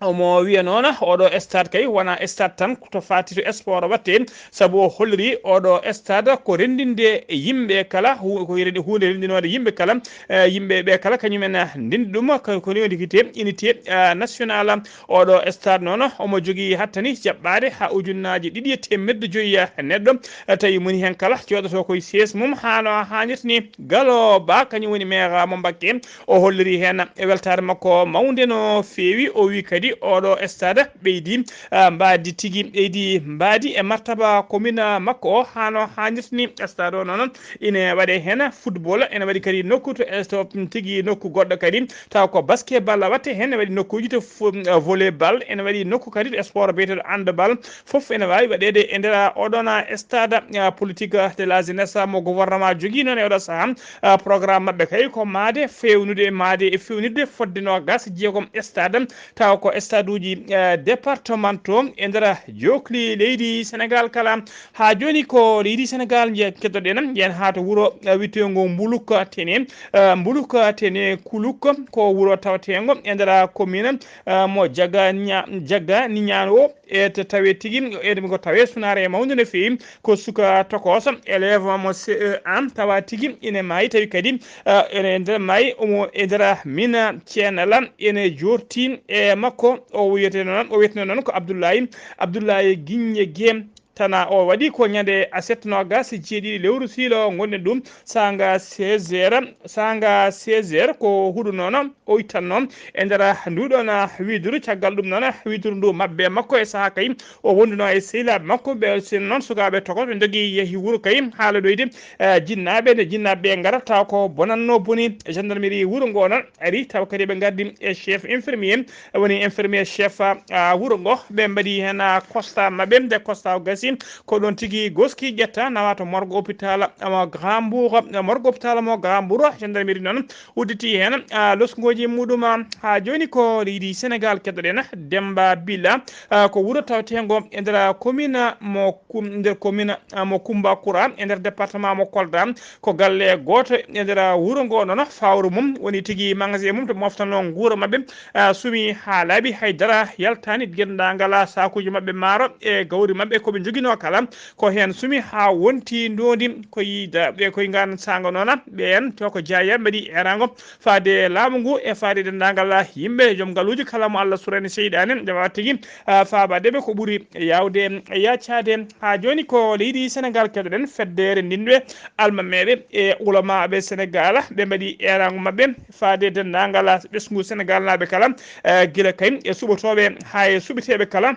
Omo wiya noon oɗo stade kay wona stade tan to faati to sport watte, sabu o holliri oɗo stade ko renndinde yimɓe kala, hu-, ko renndi-, huunde renndinoonde yimɓe kala, eh, yimɓe ɓe kala kañumen ndenndi ɗum ko, ko woni unité, unité, eh, nationale. Oɗo stade noon omo jogii hattani jaɓɓaade haa ujunnaaji ɗiɗi e teemeɗɗe joyi neɗɗo, eh, tawi moni heen kala jooɗoto koye sees mum haa no haanirta ni. Galo Ba kañum woni maire mo Mbakke, o holliri heen e weltaare makko mawnde no feewi. O wi kadi oɗo stade ɓeydi, ah, mbaadi tigi, ɓeydi mbaadi e martaba commune makko o haa no haanirta ni. Stade o noon ine waɗe heen football, ene waɗi kadi nokku to, to tigi nokku goɗɗo kadi, taw ko basketball watte heen, ene waɗi nokkuuji to fo-, volleyball, ene waɗi nokku kadi to sport biyeteeɗo handball. Fof ene waawi waɗeede e nder oɗon stade, ah, politique de la jeunesse mo gouvernement jogii noon e oɗo sahaa. Ah, programme maɓɓe kay ko maade, fewnude, maade e fewnitde fodde noogaas e jeegom stade, tawa ko stade uji, eh, départementaux e nder jookli leydi Sénégal kala. Haa jooni ko leydi Sénégal nje-, keddoɗen, njen haa to wuro, eh, wiyeteengo Mbuluk Tene, eh, Mbuluk Tene Kuluk, ko wuro taweteengo e nder commune, eh, mo Jaga Ña-, Jaga Niñaan o, e to tawe tigi, e ɗum ko tawe sunaare e mawnde no feewi, ko suka tokooso, élève mo C E un, tawa tigi ine maayi, tawi kadi, eh, ene nder maayi, omo e nder mina ceenala, ene joorti e makko, o wiyete noon, o wiyeteno noon ko Abdoulaye, Abdoulaye Giñe Gem. Tana o waɗi ko ñande aset noogaas e jeeɗiɗi lewru siilo ngonɗen ɗum, saanga seize heures, saanga seize heures ko huɗo noon o ittanno e nder nduɗon widuru. Caggal ɗum noon widuru ndu maɓɓe makko e sahaa kay o wonduno e sehilaaɓe makko ɓe, sen noon sukaaɓe tokos ɓe ndogi yehi wuro kay haala ɗoyde, eh, jinnaaɓe, nde jinnaaɓe ɓe ngarata ko bonanno boni. Gendarmerie wuro ngo noon ari taw kadi ɓe ngardi e chef infirmier, woni infirmier chef, ah, wuro ngo. Ɓe mbaɗi heen, ah, constat maɓɓe. Nde constat o gasi, ko ɗon tigi goski ƴetta nawa to morgue hôpital, ah, mo Grand Bourg, ah, morgue hôpital mo Grand Bourg. Gendarmerie noon udditi heen, ah, losngooji muɗum, ah, haa jooni ko leydi Sénégal keddoɗen. Demba Bila, ah, ko wuro taweteengo e nder commune mo Kum-, nder commune, ah, mo Kumba Kura, e nder département mo Kolda. Ko galle gooto e nder wuro ngo noon, fawru mum woni tigi magasin mum to moftano nguura maɓɓe, ah, sumi haa laaɓi, hay dara yaltaani, denndaangal saakuuji maɓɓe maaro e gawri maɓɓe ko ɓe njogii. sukkino kala, ko heen sumi haa wonti ndoondi, ko yi da-, ɓe koye ngaan saanga noona, ɓeen to ko jaayaa mbaɗi eeraango faade laamu ngu e faade denndaangal yimɓe, joom ngaluuji kala mo Allah surani seyɗaane, nde waawata tigi, ah, faabaade ɓe ko ɓuri yaawde e yaacaade. Haa jooni ko leydi Senegaal keɗoɗen feddeere ndinɗe almameeɓe e ulamaaɓe Senegaal, ɓe mbaɗi eeraango maɓɓe faade denndaangal ɓesngu Senegaalnaaɓe kala, eh, gila kay e suɓotooɓe haa e suɓeteeɓe kala.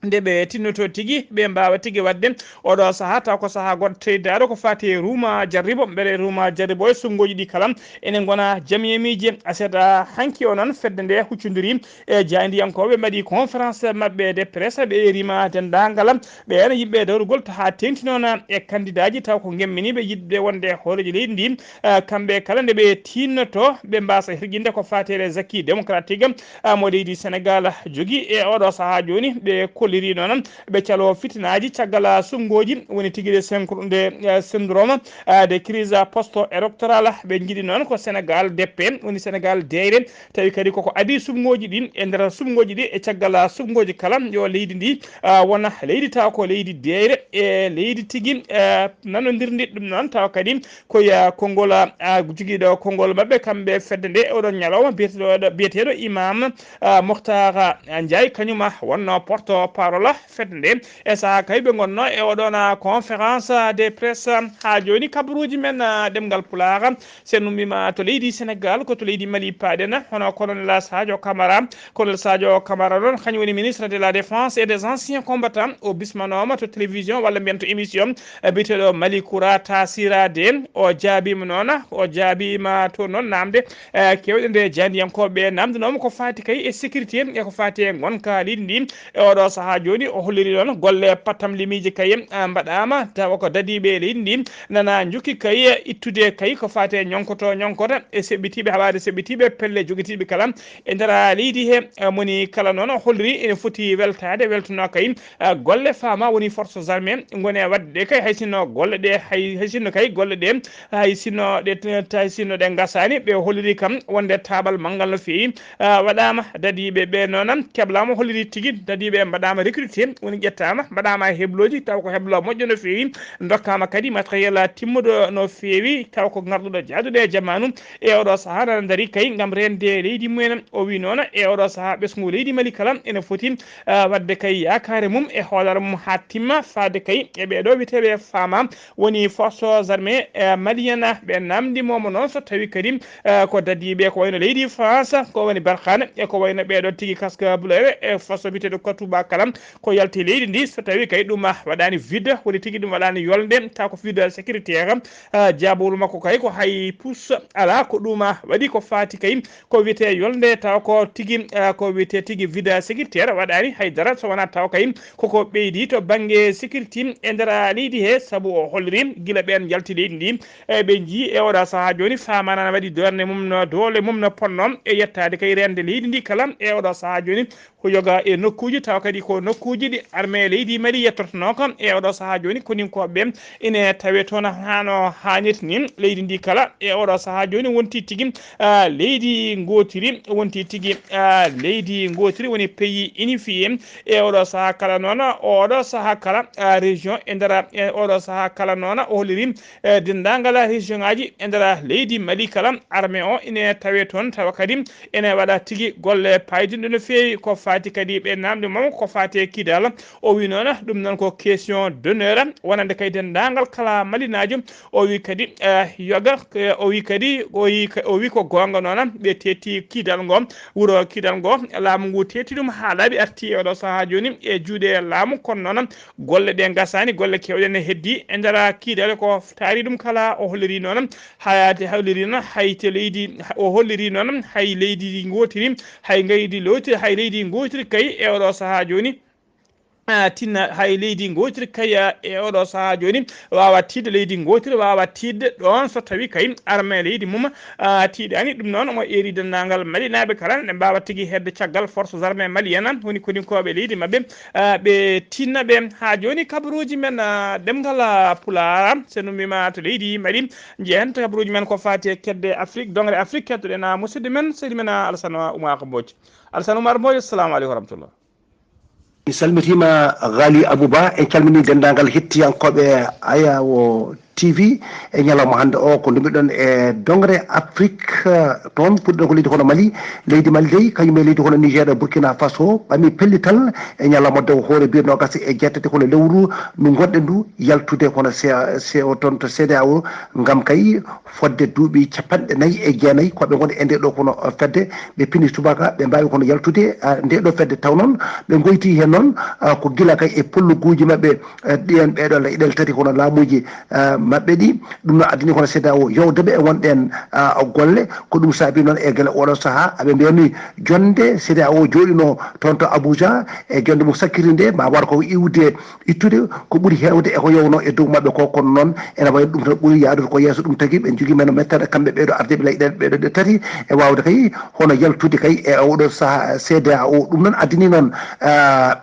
Nde ɓe tinnoto tigi, ɓe mbaawa tigi waɗde oɗo sahaa, taw ko sahaa goɗɗo teydaaɗo ko faati e ruuma jarribo, mbele ruuma jarribo e sunnguuji ɗi kala ene ngona jamiyemiiji. Aset, ah, hanki o noon, fedde nde huccondiri e jaayndiyankooɓe, mbaɗi conférence maɓɓe de presse, ɓe eerima denndaangal ɓeen yimɓe dawrugol to haa teeŋti noon e kandidaaji taw ko ngemminiiɓe yiɗde wonde hooreejo leydi ndi. Ah, kamɓe kala nde ɓe tinnoto, ɓe mbaasa hirjinde ko faati e les acquis démocratiques, ah, mo leydi Senegaal jogii e oɗo sahaa jooni. Ɓe kolliri noon ɓe calo fitinaaji caggal suɓngooji, woni tigi de syncro-, de, eh, syndrome, ah, de crise post-électorale. Ɓe njiɗi noon ko Senegaal deppe, woni Senegaal deeyre, tawi kadi koko adii suɓngooji ɗin. E nder suɓngooji ɗi, e caggal suɓngooji kala, yo leydi ndi, ah, wona leydi taw ko leydi deeyre, e leydi tigi, eh, nanondirndi. Ɗum noon taw kadi ko ya konngol, ah, jogiiɗo konngol maɓɓe kamɓe fedde nde, oɗon ñalawma biyeteeɗo, biyeteeɗo Imam, ah, Mokhtar, ah, Ndiaye, kañum wonno porte-parole fedde nde. E sahaa kay ɓe ngonno e oɗon, ah, conférence de presse. Haa jooni kabaruuji men, ah, ɗemngal Pulaar, sen ummima to leydi Senegaal, ko to leydi Mali paaɗen, hono colonel Sadio Camara. Colonel Sadio Camara noon, kañum woni ministre de la Défense et des anciens combattants. O bismanooma to télévision, walla mbiyen to émission, eh, biyeteeɗo Mali Kura Tasira de. O jaabiima noon, o jaabiima to noon namde, eh, keewɗe nde jaayndiyankooɓe namdanooma ko faati kay e sécurité, e ko faati e ngonka leydi ndi. E oɗo sahaa jooni, o holliri noon golle pattamlimiiji kay, ah, mbaɗaama, tawa ko dadiiɓe leydi ndi nana njokki kay ittude kay ko faati e ñonkoto, ñonkota e seɓɓitiiɓe, haɓaade seɓɓitiiɓe, pelle jogitiiɓe kala e nder leydi he. Eh, moni kala noon o holliri ene foti weltaade, weltanoo kay, eh, golle faama woni forces armées ngone waɗde kay, hay sinno golle ɗe, hay, hay sinno kay golle ɗe, hay sinno ɗe, hay sinno ɗe ngasaani, ɓe holliri kam wonde taabal manngal no feewi, ah, waɗaama dadiiɓe ɓe noon, keblaama, holliri tigi dadiiɓe mbaɗaama recruté, woni ƴettaama, mbaɗaama e heblooji, taw ko heblo moƴƴo no feewi, ndokkaama kadi matériel timmuɗo no feewi, taw ko ngarduɗo jaaduɗo e jamaanu. E oɗo sahaa nana ndaari kay ngam reende leydi mumen. O wi noon, e oɗo sahaa ɓesngu leydi Mali kala ene foti, ah, waɗde kay yaakaare mum e hoolaare mum haa timma, faade kay e ɓeeɗo wiyeteeɓe faama woni forces armées, eh, maliennes. Ɓe namdi momo noon so tawi kadi, eh, ko dadiiɓe ko wayno leydi France, ko woni Barkhane, e ko wayno ɓeeɗo tigi casque bleu e force biyeteeɗo Katouba kala ko yalti leydi ndi, so tawi kay ɗum waɗaani vide, woni tigi ɗum waɗaani yolnde, taw ko vide sécuritaire. Ah, jaabawol makko kay ko hay pus alaa, ko ɗum waɗi ko faati kay ko wiyetee yolnde, taw ko tigi, ah, ko wiyetee tigi vide sécuritaire waɗaani hay dara, so wonaa taw kay koko ɓeydi to bannge sécurité e nder leydi he, sabu o holliri gila ɓeen njalti leydi ndi, e ɓe njii e oɗo sahaa jooni faamaana na waɗi doole mum no, doole mum no ponno e yettaade kay reende leydi ndi kala e oɗo sahaa jooni. Ko yoga e nokkuuji, tawa kadi ko nokkuuji ɗi armée leydi Mali yettotonoo ko e oɗo sahaa jooni, koninkooɓe ɓe ine tawee toon hano haanirta ni. Leydi ndi kala e oɗo sahaa jooni wonti tigi, ah, leydi ngootiri, wonti tigi, ah, leydi ngootiri, woni pays unifié. E oɗo sahaa kala noon, oɗo sahaa kala, ah, région e nder, e oɗo sahaa kala noon o holliri, eh, denndaangal région ngaji e nder leydi Mali kala, armée o ine tawee toon, tawa kadi ene waɗa tigi golle paydinɗe no feewi. Ko faati kadi ɓe namdi mum ko faati e Kidal, o wi noon ɗum noon ko question d'honneur wonande kay denndaangal kala malinaajo. O wi kadi, eh, yoga, eh, o wi kadi, o wi ka-, o wi ko goonga noon ɓe teeti Kidal ngo, wuro Kidal ngo, laamu ngu teeti ɗum haa laaɓi, arti e oɗo sahaa jooni e juuɗe laamu, kono noon golle ɗe ngasaani, golle keewɗe ne heddi e nder Kidal ko taari ɗum kala. O holliri noon, hay, holliri noon hay te leydi, o holliri noon hay leydi ngootiri, hay ngaydi lootiri, hay leydi ngootiri kay e oɗo sahaa jooni. Ah, tinna hay leydi ngootiri kay, ah, e oɗo sahaa jooni waawa tiiɗde, leydi ngootiri waawa tiiɗde ɗoon so tawi kay armée leydi mum, ah, tiiɗaani. Ɗum noon omo eeri denndaangal malinaaɓe kala ne mbaawa tigi hedde caggal forces armées maliennes, woni koninkooɓe leydi maɓɓe, ah, ɓe tinna ɓe. Haa jooni kabaruuji men, ah, ɗemngal, ah, Pulaar, so en ummiima to leydi Mali, njehen to kabaruuji men ko faati e kedde Afrique, doŋre Afrique, kettoɗen, ah, musidɗo men, seydi men, ah, Alassane Oumar Mbodj. Alassane Oumar Mbodj, assalamu aleykum wa rahmatullah. Mi salmitiima Ghali Abouba, en calminii denndaangal hettiyankooɓe Ayawo T V e ñalawma hannde o, ko ndumiɗon e dongre Afrique, toon puɗɗiɗon ko leydi hono Mali. Leydi Mali dey, kañum e leydi hono Niger e Burkina Faso, ɓami pellital e ñalawma dow hoore biyetnoo gasa e jeetati kono lewru ndu ngonɗen ndu yaltude kono C- C O toon to C D A O, ngam kay fodde duuɓi capanɗe nayi e jeenayi ko ɓe ngoni e nde ɗo kono fedde, ɓe pini subaka ɓe mbaawi kono yaltude nde ɗo fedde. Taw noon ɓe ngoyti heen noon ko gila kay e polluguuji maɓɓe ɗiyen ɓeeɗo leyɗeele tati kono laamuuji maɓɓe ɗi. Ɗum no addani kono C D A O yowde ɓe e wonɗen golle. Ko ɗum saabi noon e gila oɗo sahaa aɓe mbiyami jonde C D A O jooɗino toon to Abuja e jonde mum sakkiri nde ma war ko iwde ittude ko ɓuri heewde e ko yownoo e dow maɓɓe ko. Kono noon ene wayi no ɗum tan ɓuri yahdude ko yeeso ɗum tagi ɓe njogii men mettere kamɓe ɓeeɗo ardiiɓe leyɗeele ɓeeɗo ɗe tati e waawde kay hono yaltude kay e oɗo sahaa C D A O. Ɗum noon addani noon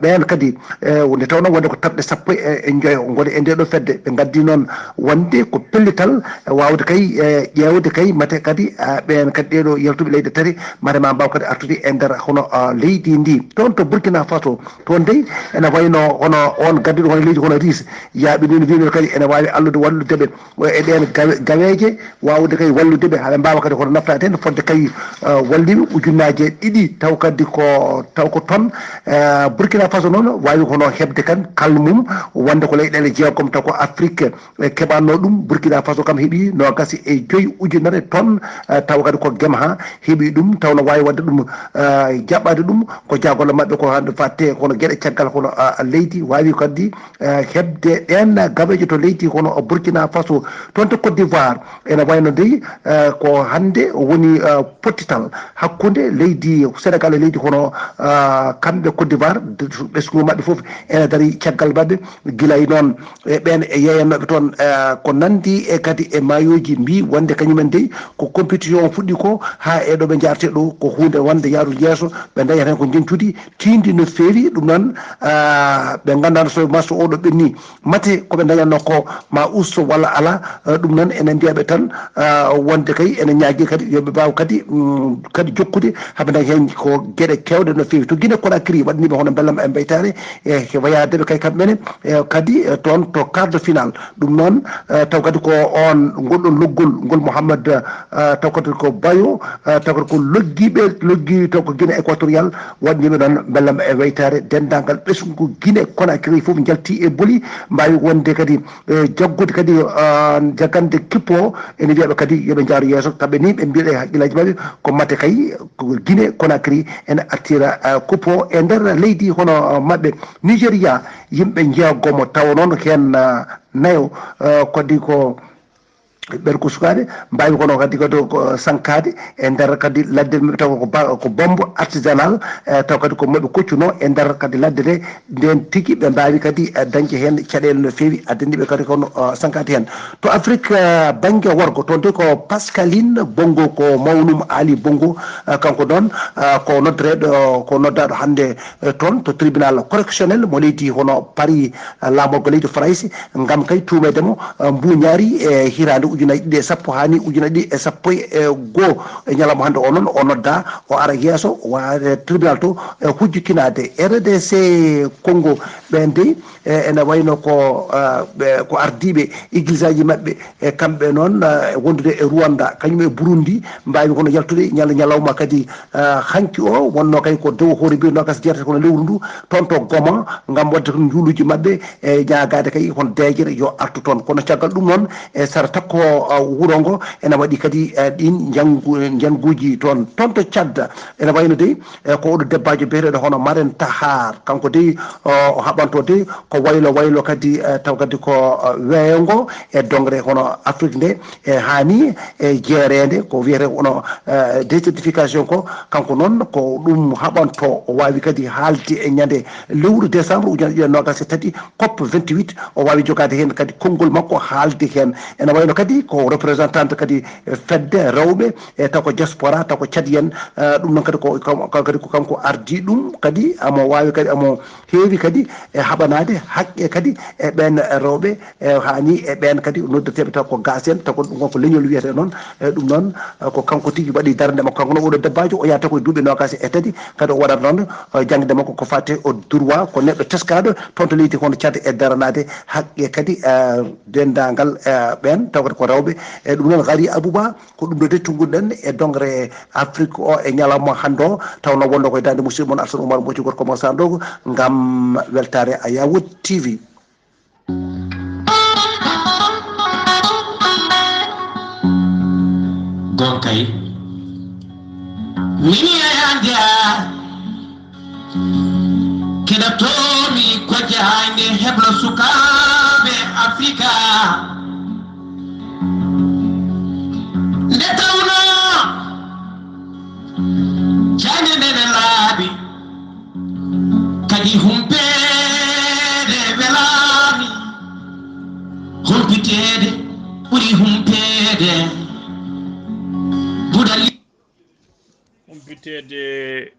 ɓeen kadi nde tawnoo wonde ko tamɗe sappo e njoyo ngoni e ndee ɗoo fedde ɓe ngaddi noon wonde ko pellital waawde kay ƴeewde kay mate kadi ɓeen kadi ɗeeɗoo yaltuɓe leyɗe tati mate ma mbaaw kadi artude e nder hono leydi ndi. Toon to Burkina Faso toon dey ene wayno hono on gadduɗo hono leydi hono Ris yaaɓi noon wiino kadi ene waawi allude wallude ɓe e ɗeen gaweeje waawde kay wallude ɓe haɓe mbaawa kadi hono naftaade heen fodde kay walliɓe ujunnaaje ɗiɗi taw kadi ko taw ko toon. Burkina Faso noon waawi hono heɓde kan kalmum wonde ko leyɗeele jeegom taw ko Afrique keɓatnoo ɗum. Burkina Faso kam heɓi noogaas e joyi ujunere tonnes tawa kadi ko Gemha heɓi ɗum taw no waawi waɗde ɗum jaɓɓaade ɗum ko jaagolle maɓɓe ko hannde fatte kono geɗe caggal kono leydi waawi kadi heɓde ɗeen gaweeje to leydi kono Burkina Faso. Toon to Côte d'Ivoire ene wayno dey ko hannde woni pottital hakkunde leydi Sénégal e leydi kono kamɓe Côte d'Ivoire ɓesngu maɓɓe fof ene darii caggal maɓɓe. Gila e noon e ɓeen e yeeyannooɓe toon ko nanndi e kadi e maayooji mbii wonde kañumen dey ko compétition o fuɗɗi ko haa e ɗo ɓe njaartee ɗo ko huunde wonde yaarude yeeso ɓe ndañata heen ko njeñtudi tiiɗndi no feewi. Ɗum noon ɓe nganndaano so match oɗo ɓenni mate ko ɓe ndañatnoo ko ma usto walla alaa. Ɗum noon ene mbiya ɓe tan wonde kay ene ñaagii kadi yo ɓe mbaaw kadi kadi jokkude haɓe ndaña heen ko geɗe keewɗe no feewi to Guinée Conakry waɗaniiɓe hono mbellam e mbeytaare e wayaadeɓe kay kamɓe ne kadi toon to quart de finale. Ɗum noon taw kadi ko on ngol ɗon loggol ngol Mouhammad taw kadi ko Bayo taw kadi ko loggiiɓe loggi taw ko Guinée équatoriale waɗaniiɓe noon mbellam e weytaare denndaangal ɓesngu Guinée Conakry fof njalti e boli mbaawi wonde kadi jaggude kadi jagande kippo ene wiyaɓe kadi yoɓe njaaru yeeso kamɓe ni ɓe mbiɗa e haqqillaaji maɓɓe ko mate kay ko Guinée Conakry ene artira kippo e nder leydi hono maɓɓe Nigeria. Yimɓe jeegomo tawa noon heen nayo kadi ko ɓen ko sukaaɓe mbaawi kono kadi kadi ko sankaade e nder kadi ladde maɓɓe taw ko ba- ko bombe artisanal taw kadi ko maɓe koccuno e nder kadi ladde nde nden tigi ɓe mbaawi kadi dañde heen caɗeele no feewi addani ɓe kadi kono sankaade heen. To Afrique bannge worgo toon de ko Pascaline Bongo ko mawnum Ali Bongo kanko noon ko noddoreeɗo ko noddaaɗo hannde toon to tribunal correctionnel mo leydi hono Paris laamorgo leydi Farayse ngam kay tuumeede mo mbuuñaari e hitaande ujunaaji ɗiɗi e sappo haa ni ujunaaji ɗiɗi e sappo e goo. E ñalawma hannde o noon o noddaa o ara yeeso waade tribunal to e hujjitinaade R D C Congo ɓeen dey ene wayno ko ko ardiiɓe égliseaji maɓɓe e kamɓe noon wondude e Rwanda kañum e Burundi mbaawi kono yaltude ñal ñalawma kadi hanki o wonno kay ko dow hoore biyetnoo gas jeetati kono lewru ndu toon to Goma ngam waɗde toon njuuluuji maɓɓe e ñaagaade kay hono deeƴere yo artu toon kono caggal ɗum noon e sara takko wuro ngo ene waɗi kadi ɗin njanngu njannguuji toon toon to Tchad ene wayno dey e ko oɗo debbaajo biyeteeɗo hono Maren Tahar kanko dey o haɓanto dey ko waylo waylo kadi taw kadi ko weeyo ngo e dongre hono Afrique nde e haani e jeereende ko wiyetee hono désertification ko kanko noon ko ɗum haɓanto o waawi kadi haalde e ñande lewru décembre ujunaaji ɗiɗi e noogaas e tati COP vingt-huit o waawi jogaade heen kadi konngol makko haalde heen ene wayno kadi ko représentante kadi fedde rewɓe, e taw ko diaspora, taw ko Tchadien. Eh, ɗum noon kadi ko kam- kadi ko kanko ardii ɗum, kadi amo waawi kadi, amo heewi kadi e haɓanaade haqqe kadi e ɓeen rewɓe, e haa nii e ɓeen kadi noddeteeɓe taw ko gaas en, taw ko ɗum ko leñol wiyetee noon. E ɗum noon, eh, ko kanko tigi waɗi darnde makko, kanko noon oɗo debbaajo, o yahata ko e duuɓi noogaas e tati, kadi o waɗata noon, eh, jaŋde makko ko faati o droit, ko neɗɗo teskaaɗo toon to leydi hono Tchad e daranaade haqqe kadi, eh, denndaangal, eh, ɓeen, taw kadi ko rewɓe. E ɗum noon, Gari Abouba, ko ɗum ɗo de tunnguɗen e dongre Afrique o e ñalawma hannde o, taw noon wonno koye daande musidɗo mon Alsan Oumar Mbocci, gorko mo Sandogo, ngam weltaare Ayawood T V. Gonkay. Mini e ande a. Keɗa toomi ko jahaande heblo sukaaɓe Afrika. Nde tawno jahaande nde ne laaɓi. Kadi humpeede welaani, humpiteede ɓuri humpeede. Budal Humpiteede,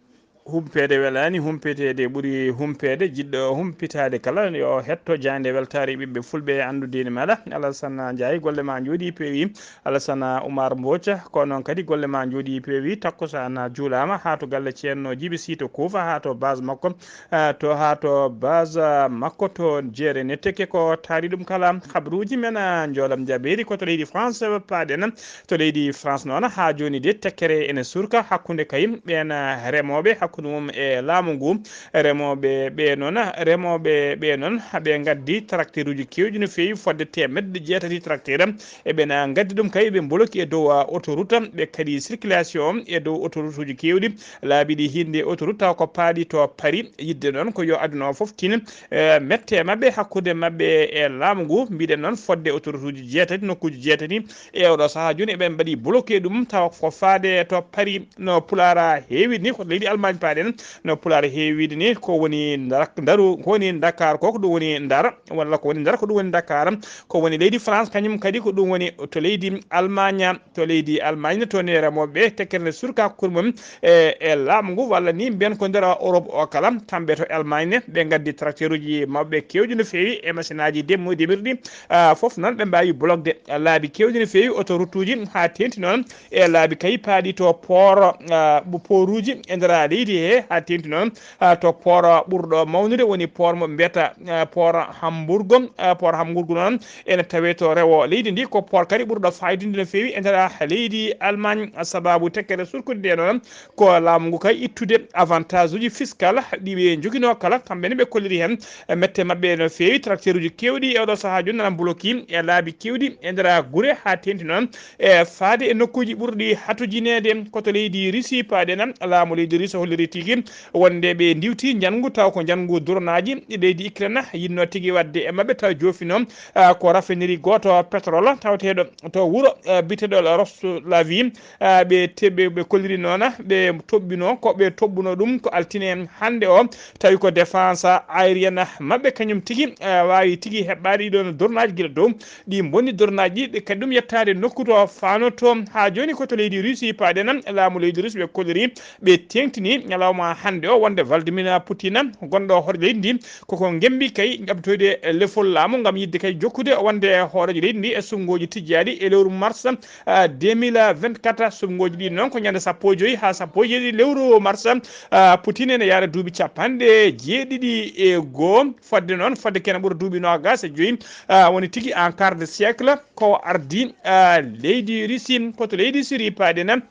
humpeede welaani, humpiteede ɓuri humpeede. Jiɗɗo humpitaade kala, yo hetto jaande weltaare ɓiɓɓe fulɓe, anndu diine maaɗa. Alassane Ndiaye, golle ma njooɗi peewi. Alassane Oumar Mbodj, ko noon kadi golle ma njooɗi peewi. Takkusaan juulaama, haa to galle ceerno Jibi Sy to Kuufa, haa to base makko, eh, to, haa to base, eh, makko to Jeere Netteke. Ko taari ɗum kala habruuji men, eh, njoolam jabeeri ko to leydi France paaɗen. To leydi France noon, haa jooni de, tekkere ene surka hakkunde kay ɓeen, eh, remooɓe, hakkunde mum e laamu ngu. Remooɓe ɓe noon, remooɓe ɓe noon, ɓe ngaddi tracteuruuji keewɗi no feewi, fodde teemedde jeetati tracteur. Eɓe na ngaddi ɗum kay, ɓe mboloki e dow, ah, autoroute, ɓe kadi circulation e dow autoroute uji keewɗi. Laabi ɗi hiinde autoroute taw ko paaɗi to Paris, yiɗde noon ko yo aduna o fof tin, eh, mette maɓɓe, hakkunde maɓɓe e laamu ngu. Mbiɗen noon fodde autoroute uji jeetati, nokkuuji jeetati e oɗo sahaa jooni eɓen mbaɗi bloqué ɗum, tawa ko faade to Paris. No Pulaar heewi ni, ko leydi Allemagne paaɗen, no Pulaar heewiide ni, ko woni Ndak-, Ndaru, ko woni Dakar ko, ko ɗum woni Ndar, walla ko woni Ndar, ko ɗum woni Dakar, ko woni leydi France, kañum kadi ko ɗum woni to leydi Allemagne, to leydi Allemagne, to ne remooɓe ɓe tekkere nde surka hakkunde mum e, e laamu ngu, walla ni mbiyen ko nder Europe o kala, kamɓe to Allemagne, ɓe ngaddi tracteuruuji maɓɓe keewɗi no feewi e machine aji demmo-, demirɗi, ah, fof noon ɓe mbaawi blogde laabi keewɗi no feewi, autoroute uji, haa teenti noon e laabi kay paaɗi to port, ah, ɓo-, port uji e nder leydi he, haa teenti noon, ah, to port ɓurɗo mawnude woni port mo mbiyata, ah, port Hamburgo. Ah, port Hamburgo noon ene tawee to rewo leydi ndi, ko port kadi ɓurɗo faayidude no feewi e nder leydi Allemagne. Sababu tekkere surkude nde noon ko laamu ngu kay ittude avantage uji fiscal ɗi ɓe njoginoo kala, kamɓe ne ɓe kolliri heen mette maɓɓe no feewi, tracteuruuji keewɗi e oɗo sahaa jooni nana mboloki e laabi keewɗi e nder gure, haa teenti noon e faade e nokkuuji ɓurɗi hatujineede ko to leydi Russie paaɗen. Laamu leydi Russie holliri tigi wonde ɓe ndiwti njanngu, taw ko njanngu drone aji leydi Ukraine yiɗno tigi waɗde e maɓɓe, taw joofino, ah, ko raffinerie gooto pétrole tawateeɗo to wuro, ah, biteɗo Roslavie. Ah, ɓe te-, ɓe, ɓe kolliri noon, ɓe toɓɓino, ko ɓe toɓɓuno ɗum ko altine hannde o, tawi ko défense aérienne maɓɓe kañum tigi, ah, waawi tigi heɓɓaade ɗiɗon drone aji gila dow. Ɗi mbonni drone aji ɗi, kadi ɗum yettaade nokku to faanoto. Haa jooni ko to leydi Russie paaɗen, laamu leydi Russie ɓe kolliri, ɓe teeŋtini ñalawma hannde o wonde Vladimir Putin, gonɗo hoore leydi ndi, koko ngembi kay jaɓtoyde lefol laamu ngam yiɗde kay jokkude wonde hooreejo leydi ndi e suɓngooji tijjaaɗi e lewru mars, ah, deux mille vingt-quatre. Suɓngooji ɗi noon ko ñande sappo e joy haa sappo e jeeɗiɗi lewru mars. Ah, Putin ene yaara duuɓi capanɗe jeeɗiɗi e goo. Fodde noon, fodde kene ɓura duuɓi noogaas e joy, ah, woni tigi un quart de siècle, ko ardi, ah, leydi Russie, ko to leydi Syrie paaɗen.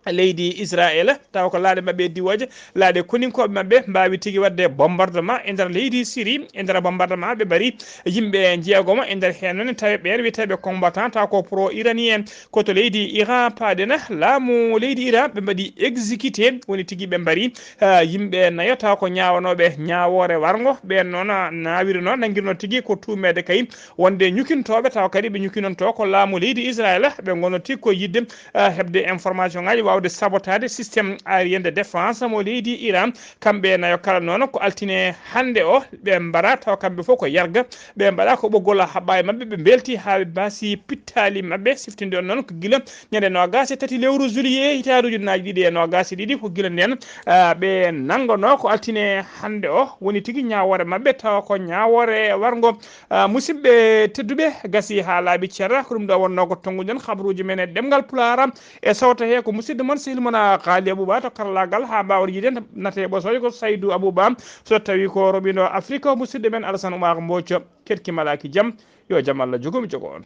Leydi Israël, tawa ko laaɗe maɓɓe diwooje, laaɗe koninkooɓe maɓɓe mbaawi tigi waɗde bombardement e nder leydi Syrie. E nder bombardement ɓe mbari yimɓe njeegomo e nder heen noon, tawi ɓeen wiyeteeɓe combattant taw ko pro-iranien. Ko to leydi Iran paaɗen, laamu leydi Iran ɓe mbaɗi exécuté, woni tigi ɓe mbari, ah, yimɓe nayo taw ko ñaawanooɓe ñaawoore warngo. Ɓeen noon, ah, naawiri noon, nanngirno tigi ko tuumeede kay wonde ñukintooɓe, taw kadi ɓe ñukinonto ko laamu leydi Israël. Ɓe ngonno tigi ko yiɗde, ah, heɓde information ngaji. wawde sabotaade système aérien de défense mo leydi Iran. Kamɓe nayo kala noon ko altine hannde o ɓe mbara tawa kamɓe fof ko yarga. Ɓe mbaɗa ko ɓoggol haɓɓa e maɓɓe, ɓe mbelti haa ɓe mbaasi pittaali maɓɓe. Siftinde on noon ko gila ñande noogaas e tati lewru juillet hitaande ujunnaaji ɗiɗi e noogaas e ɗiɗi, ko gila ndeen, ah, ɓe nanngonoo ko altine hannde o woni tigi ñaawoore maɓɓe, tawa ko ñaawoore warngo. Ah, musidɓe tedduɓe, gasi haa laaɓi ceerno, ko ɗum ɗo wonnoo ko tonnguɗen habruuji men e ɗemngal Pulaar. E sawto he ko musidɗo mon, sehil mon, ah, Kaali Abouba to karallaagal, haa mbaawon yiide nate e ɓosooje ko Saydou Abouba. So tawii ko roɓindo Afrique o, musidɗo men Alassane Oumar Mbodj, keɗki malaaki jam, yo jam Allah jogomi jogo on.